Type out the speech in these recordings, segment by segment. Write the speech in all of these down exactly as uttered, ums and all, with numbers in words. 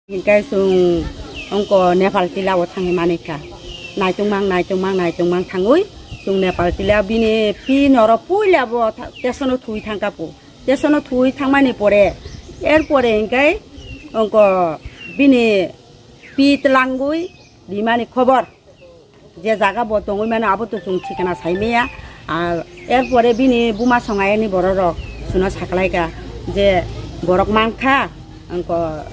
Hinkhe chwng ongko Nepal tila o thangwi manikha. Naitongmang, naitongmang, naitongmang thangwi chwng Nepal tila bini pi norok puila bo tha-, tesono thwi thangkha po. Tesono thwi thangmani pore, er pore hinkhe ongko bini pi tlangwi rimani khobor. Je jaga bo tongwi mano abo to chwng thikana sai maya. Ar er pore bini buma song ayani bororok chwngno saklaika je borok mankha, ongko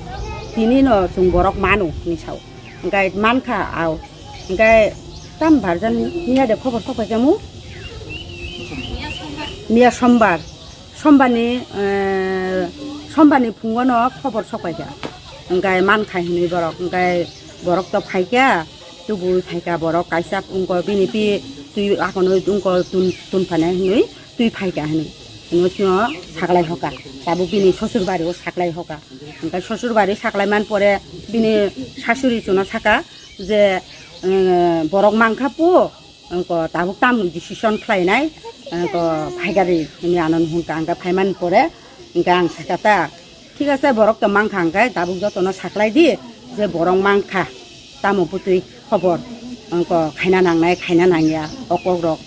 tinino chwng borok mano hinwi sao. Hinkhe mankha ao. Hinkhe tam barjan miya de khobor sok paikha mu? Miya sombar. Sombani, eh, sombani phungono khobor sok paikha. Hinkhe mankha hinwi borok. Hinkhe borok to phaikha, tubui phaikha borok. Kaisa ongko bini pi twi akono ongko tun, tun phane hinwi twi phaikha hinwi. Hinwi sino saklai hoka. Tabuk bini sosur bari o saklai hoka. Hinkhe sosur bari saklai man pore bini sasuri chwngno saka je, eh, borok mankha po. Ongko tabuk tam decision khlainai, ongko phaigari hinwi ano nuhunka, hingke phaimani pore hingke ang sakha ta, thik ase, borok to mankha, hingke tabuk jotono saklai di je borok mankha, tamo bwtwi khobor, ongko khaina nangnai, khaina nangya, o kokrok,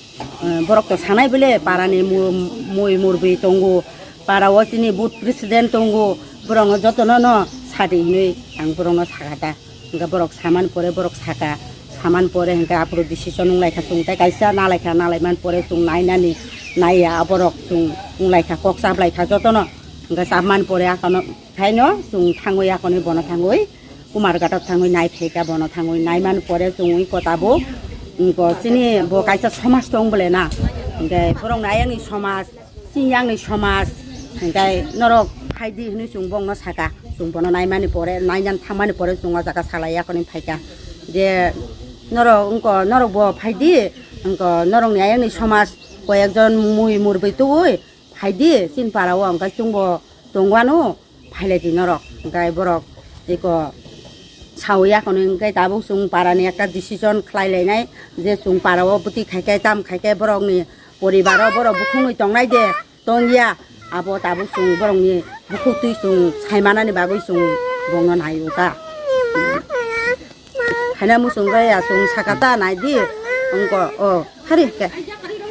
eh, borok to sanai bole parani mu-, mui murbwi tongo, para o chini booth president tongo, borokno jotono no sadi hinwi ang borokno sakha ta. Hingke borok saman pore borok saka, saman pore hingke aphuru decision wnglaikha chwng tei kaisa nalaikha, nalaiman pore chwng nainani naiya, aborok chwng wnglaikha, kok chaplaikha jotono. Hingke chapman pore akono khaino chwng thangwi akonwi bono thangwi Kumarghato thangwi naiphaikha, bono thangwi naiman pore chwng iko tabuk, iko chini bo kaisa somaj tong bole na, hingke borok nai ani somaj, chini yang ni somaj, hingke norok phaidi hinui chwng bongno saka, chwng bono naimani pore, nainan thangmani pore chwng o jaga salai yakhorni phaikha je norok wngkha, norok bo phaidi, wngkha norok ni ayang ni somaj koyekjon mui murbwi tubui phaidi chini para o, hingke chwng bo tongwano. Phailai di norok, hingke borok eko sawi yakhorni hingke tabuk chwng parani ekta decision khlai lainai je chwng para o bwtwi khaikhe tam khaikhe borokni poribaro borok bukhukni tongnai de tongya, abo tabuk chwng borokni bukhuktwi chwng saimanani bagwi chwng bongno naiyo ta. Haina muchung raya chwng saka ta nai di, wngko o hari ke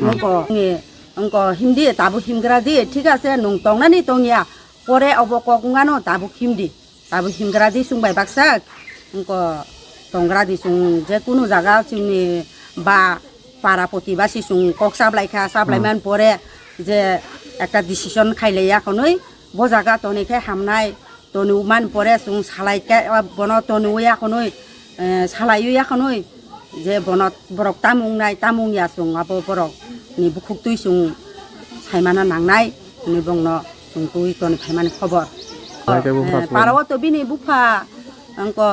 wngko ni wngko himdi tabuk himgra di, thik ase nwng tongnani tongya. Pore obo kok wngano tabuk himdi, tabuk himgra di chwng bai baksa. Wngko tongra di chwng je kunu jaga chini ba para poti basi chwng kok chablai kha, chablai man pore je ekta decision khailai yakhonwi bo jaga toni khe hamnai, toni man pore chwng salai khe bono toni yakhonwi, eh, salai yakhonwi. Je bono borok tamung nai, tamung ya chwng abo borok ni bukhuktwi chwng saimana nangnai, hwnwi bongno chwng twi toni phaimani khobor. Hai khe bupha Eh, chwng. Para o to bini bupha wngko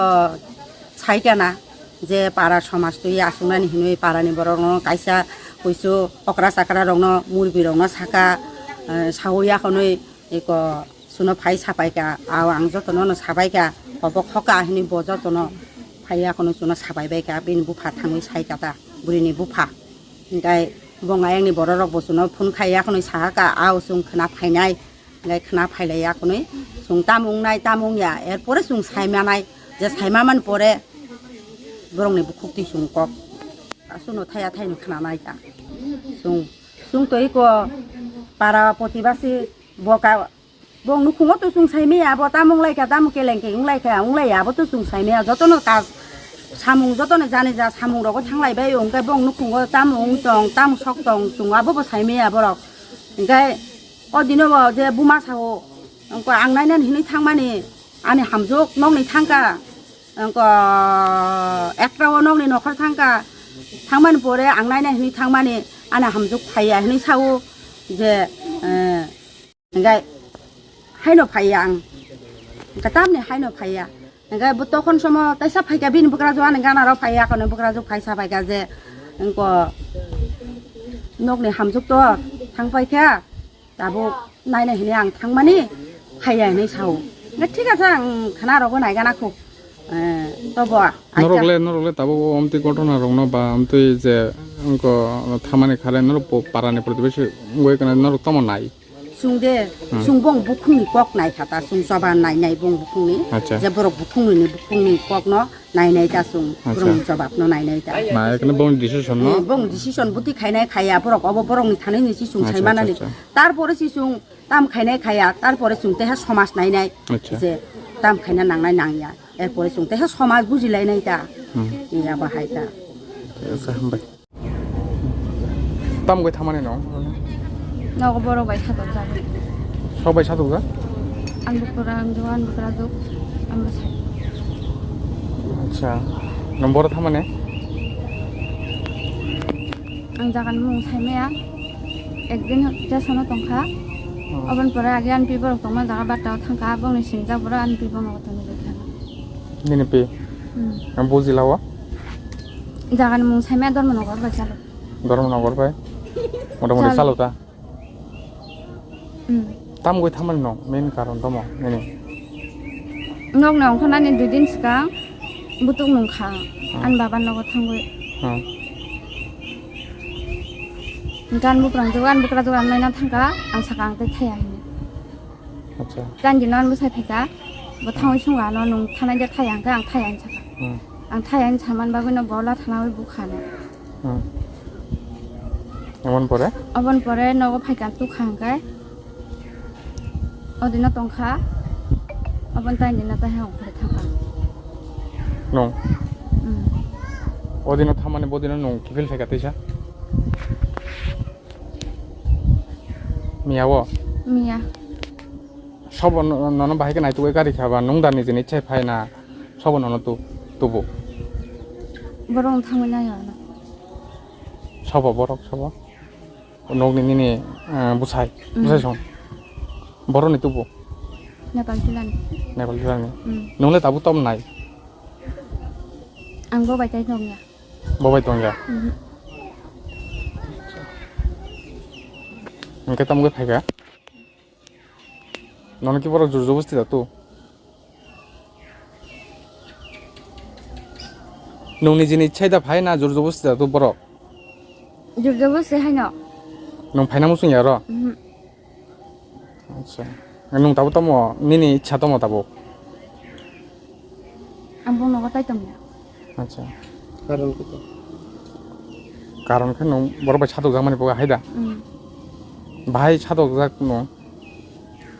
saikana je para somaj twi aswknani hinwi parani borokno kaisa kuisu okra chakra rokno murbi rokno saka, eh, sawi yakhonwi eko Suno phai sapaikha, ao ang jotono no sabaikha, obo khoka hinwi bo jotono phai yakhwno suno sabai baikha, bini bupha thangwi saikha ta, bwrwini bupha. Hinkhe bongni ayangni bororok bo suno phone khai yakhwno sahakha, ao chwng khwna phainai, hinkhe khwna phailai yakhwno chwng tamo wngnai, tamo wngya, er pore chwng saimanai, je saimamani pore borokni bukhuk twi chwng kok. Suno thaya thaino khwnanai ta. Chwng, chwng to iko para protibasi boka Bong nukhungo to chwng saimaya, abo tamo wnglaikha, tamo kelengkhe wnglaikha, wnglaia, abo to chwng saimaya. Jotono kaj samung, jotono jani ja samung rogo thanglaibai, hwnkhe bong nukhungo tamo wng tong, tamo sok tong, chwng abobo saimaya borok. Hwnkhe o dinobo je buma sao, wngkha ang nainani hinwi thangmani, ani hamjwk nokni thangkha, wngkha ekta o nokni nokhor thangkha, thangmani pore ang naina hinwi thangmani, ani hamjwk phaiya hinwi sao je, eh, Hingke haino phaiya ang. Hingke tamni haino phaiya. Hingke bo tokon somo taisa phaikha bini bukrajwk ani ganaro phaiya, kono bukrajwk phaisa phaikha je, wngko nokni hamjwk to thangpaikha, tabuk naina hinwi ang thangmani phaiya hinwi sao. Hingke thik ase ang khwna rogo naigana khuk. Eh, tobo, norok acha. Le, norok le tabuk o omtwi ghotona rokno ba omtwi je wngko thamani khale norok po-, parani protibesi wngwi kana norok tamo nai? Chwng de, hmm, chwng bong bukhungni kok nai kha ta, chwng choba nai nai bong bukhungni. Acha. Je borok bukhungni, bukhungni kokno nai nai ta chwng, acha, borokni jobabno nai nai ta. Ma, ekno bong decision no? Eh, bong decision buti khainai khaya, borok obo borokni thani ni si chwng, acha, sai manani. Acha, acha. Tarpore si chwng tam khainai khaya, tarpore chwng teha somaj nai nai. Acha. Je tam khaina nangnai nangya. Erpore chwng teha somaj bujilai nai ta. Hmm. Iya bahai ta. Acha, hambai. Tamo khe thamani no? Nogo borok bai satok jak. Sok bai satok jak? Ang bukra, ang juan bukra juk, ang bwsai. Acha. Nong boro thamani? Ang jagan mung saimaya. Ekdin station o tongkha. Oh. Obon pore age anpi borok tongma jaga batta o thangkha. Bongni singjak borok anpi bono tongwi rikha. Nini pi? Hmm. Ang bujila o? Jagan mung saimaya Dharmanagar bai chalo. Dharmanagar bai? Motamoti chalo. Chalo ta? Hmm. Tamo khe thamani no? Main karon tamo nini? Nok na ongkha nani dui din swkang butuk nungkha. Hmm. Ani baba nogo thangwi. Hmm. Gan bukrang tu, gan bukra tu, gan laina thangkha, ang saka ang tei thaya hini. Acha. Ganji non bwsai phaikha, bo thangwi swngo ano nwng thanai de thaya hwnkhe ang thaya hinwi sakha. Hmm. Ang thaya hinwi saman bagwino bo la thanawi bukha no. Hmm. Aboni pore? Aboni pore nogo phaikha tukha hwnkhe. Odino tongkha. Aboni taini no taiha ongkhorwi thangkha. Nwng? Hmm. Odino thamani bodino nwng kiphil phaikha teisa? Miya o? Miya. Sobo no-, nono bahai khe naitugwi gari kha ba, nwng da nijini ichhai phai na, sobo nono tu-, tubu? Borok wng thangwi naio ano. Sobo borok, sobo? Nokni nini, eh, bwsai, mm, bwsai song? Borokni tubu? Nepal jilani. Nepal jilani? Mm. Nwng le tabuk tom nai? Ang bo bai tai tongya. Bo bai tongya? Mhm. Hwnkhe tamo khe phaikha? Nono ki borok jor jobosti da tu? Nwng nijini ichhai da phai na jor jobosti da tu borok? Jor jobosti haino. Nwng phaina muchung ya oro? Mhm. Acha. Nwng tabuk tamo, nini ichha tamo tabuk? Ang bung nogo tai tongya. Acha. Karon khe to? Karon khe nwng borok bai satok jakmani bo hai da? Mm. Bahai satok jak nwng?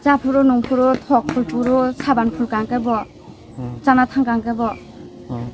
Cha phuru nung phuru, thok phul phuru, saban phul kang khe bo. Mm. Chana thang kang khe bo. Mm.